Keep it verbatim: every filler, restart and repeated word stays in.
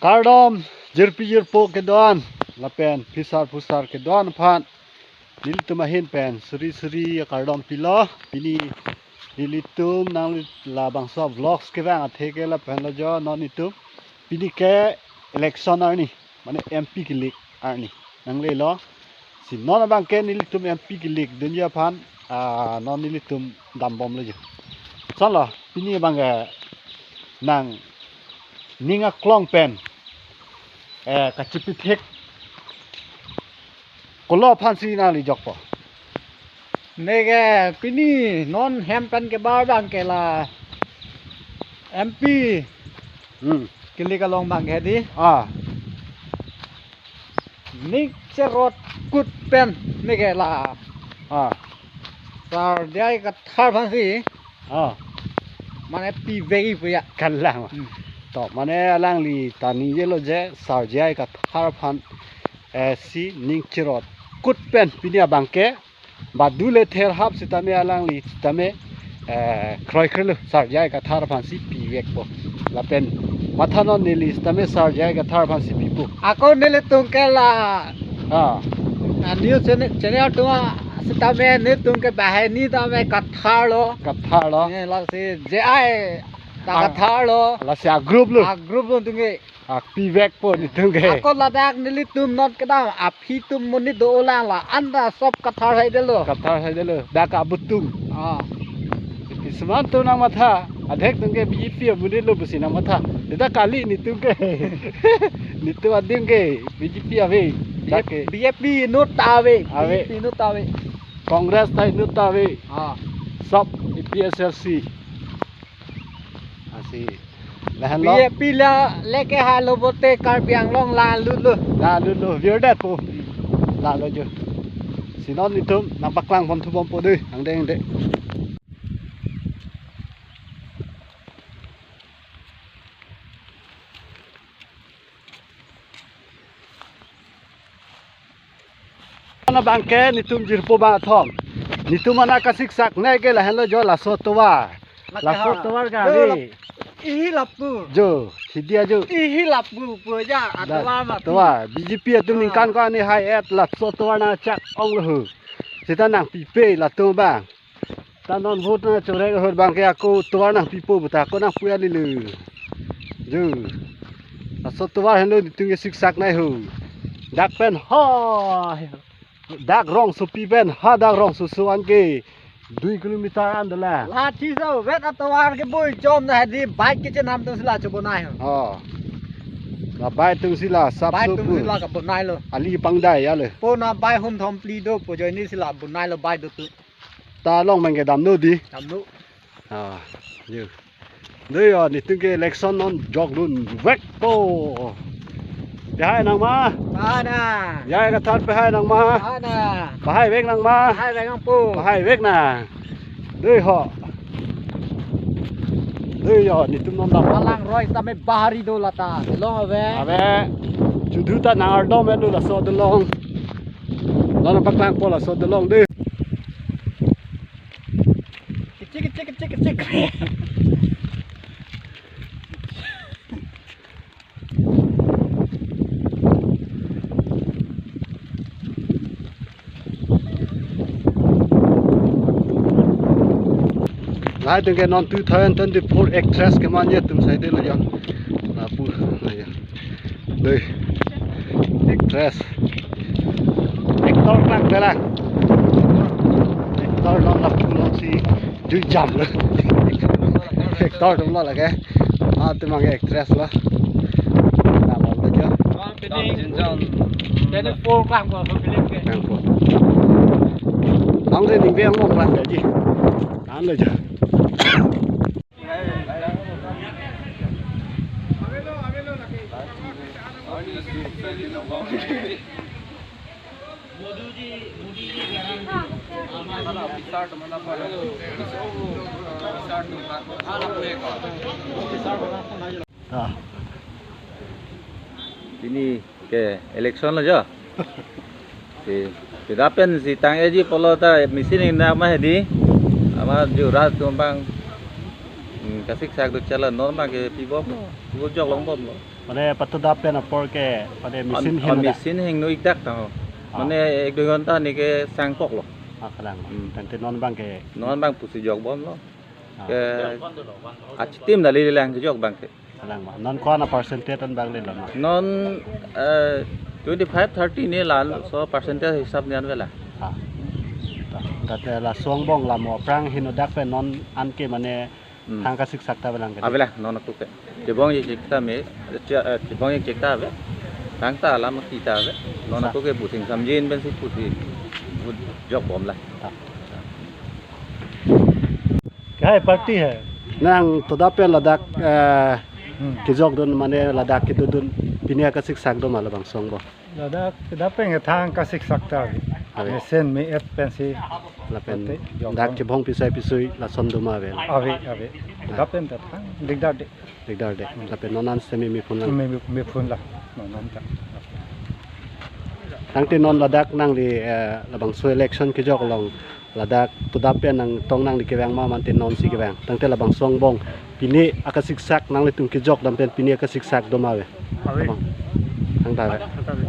Kardom, jirpi jirpo kedo-an, lapen phisar phusar kedo-an aphan nelitum ahin pen suri suri akardom pilo. Pini nelitum nangli labangso vlogs kevang athe ke lapen lo jo, non itum pini ke election arni, mane M P kelik arni nanglelo. Si non abang ke nelitum M P kelik dunji aphan, ah, non nelitum dambomlo jo. Chalo, pini abang ke nangning aklong pen, eh, kachipithek kolo aphansi nangli jokpo? Neke pini non hem pen kebar abang ke la M P Hmm. kelik along abang ke di. Ah. Ning cherot kut pen neke la. Ah. Sar J I Kathar aphansi. Ah. Mane pivek pu ya. Kalang. Hmm. To, mane alangli ta ningjelo je Sar J I Kathar aphan, eh, si ning cherot kut pen pini abang ke badu le therhap sitame alangli sitame, eh, kroikre lo, Sar J I Kathar aphansi pivekpo. Lapen matha non neli sitame Sar J I Kathar aphansi pipo. Ako nelitum ke la. Ah. Ah, news channel, channel atum sitame nelitum ke banghini tame Kathar lo. Kathar lo. Eh, lasi J I ta Ah. Kathar lo. Lasi a group lo. A group lo itum ke. Ah, pivekpo nelitum ke. Ako ladak nelitum not kedam aphi atum monit do-olang la anta sop Kathar saidelo. Kathar saidelo. Dak abutum. Ah. Kisman atum nangmatha. Adhek atum ke B J P amonit lo pusi nangmatha. Dak kali nelitum ke. Nelitum adim ke B J P ave. Dak ke. B J P inut ta ave. Ave. B J P inut ta ave. Congress ta inut ta ave. Ah. Sop A P H L C. Lasi lahenlo. B J P la leke halo bote Karbi Anglong la lutlo. La lutlo, virdetpo. Lalo jo. Si non nelitum nangpaklang bomthu bompo dei, angdeng angdeng. Ana abang ke nelitum jirpo abang athom. Nelitum ana kasiksak neke lahenlo jo laso tovar. Laso tovar ke jo, ave. Ihi lapu. Jo, hidia jo. Ihi lapu pu ja, da, atovar mati. Tovar. B J P atum Ah. ningkan ko-an ni hai-et laso tovar nangchak onglo ho. Sita nangpipe latum abang. Ta non vote nangchorek ahut abang ke ako tovar nangpipo puta ako nangpu ya lilo. Jo. Laso tovar henlo nelitum ke siksak nai ho. Dak pen ha. Dak Rongsopi pen ha dak Rongsoso an ke dui kilometer an dolang. Lathi so vet atovar ke bui chom na hedi bike kechenam atumsi la chobonai ho. Oh. La bike atumsi la sap Bike so atumsi pu. la kabonailo. Ali pangdai ya le. Po na bike hum thom phli do po joinesi la bonailo bike do tu. Ta along abang ke damno dei. Damno. Ah, yo. Dei yo, nelitum ke election non jokdun vekpo. Pehai nangma? Pehai nang. J I Kathar pehai nangma? Pehai nang. Pehai vek nangma? Pehai vek nangpo. Pehai vek nang. Dei ho. Dei yo, nelitum non dam. Alangroi tame bahari do lata. Dolong ave. Ave. Judu ta nang ardom elu laso dolong. Lana paklangpo laso dolong dei. Kecik, kecik, kecik, kecik. Lahai atum ke non two thousand twenty-four actress kemanje atum saidelo ya. Lapu, ya. Dei. Actress. Actor klangkle lang. Actor non lapu alongsi jui jamlo. Actor atumlo lake. Ah, atum abang actress lo. Nang lo jo. Twenty-four klangpo film ke. Klangpo. Nang le ning biang mo klangkle ji. Nang lo jo. Ah. Pini ke election lo jo. Si, pida pen si tang-eji pulo ta machine ingna ma hedi. Ama jura atum abang. Hmm, Kasik sak do chala non abang ke pibomlo. Pu jok longbomlo. Mane patudap pen apor ke, mane machine hingno dak? Machine hingno ik dak ta ho. Ah. Mane ek dui ghonta ni ke sangkoklo. Ah, kalang. Hmm. Tangte non abang ke? Non abang pusi jokbomlo. Ah. Ke achitim dali lang kejok abang ke. Kalang ma. Non ko-an a percentage an abang lelo non? Non, eh, twenty-five, thirty ni la, laso percentage hisap ni an vela. Ah. Ta, tate laso angbong la mo aphrang hingno dak pen non an ke mane Hmm. Thang kasik sak ta avelang ke? Avelang, non ako ke. Chebong ik chek ta me, che-, eh, chebong ik chek ta ave. Thang ta alam kita ave. Non ako ke pusi samjin pensi pusi jokbomlo. Ta. Kya hai party hai? Nang tudap pen ladak, eh, Hmm. Kejokdun mane ladak kedodun pini akasik sak do ma labangso angbong? Ladak, ladak pen thang kasik sak ta ave. Ave. Mesen me-et pensi. Lapen ate, jok dak bom. Chebong pisai pisui lason do ma ave? Ave, ave. Ah. Lapen ta thang, dikdar de. Dikdar de. Hmm. Lapen non an semi mi phun lang. Mi, mi, mi phun lang. Non an ta. Tangte non ladak nangli, eh, labangso election kejok along ladak tudap pen nangtong nangli kevang ma mate non si kevang? Tangte labangso angbong pini akasik sak nanglitum kejok dam pen pini akasik sak do ma ave? Ave. Abang. Tang ta ave. Tang ta ave.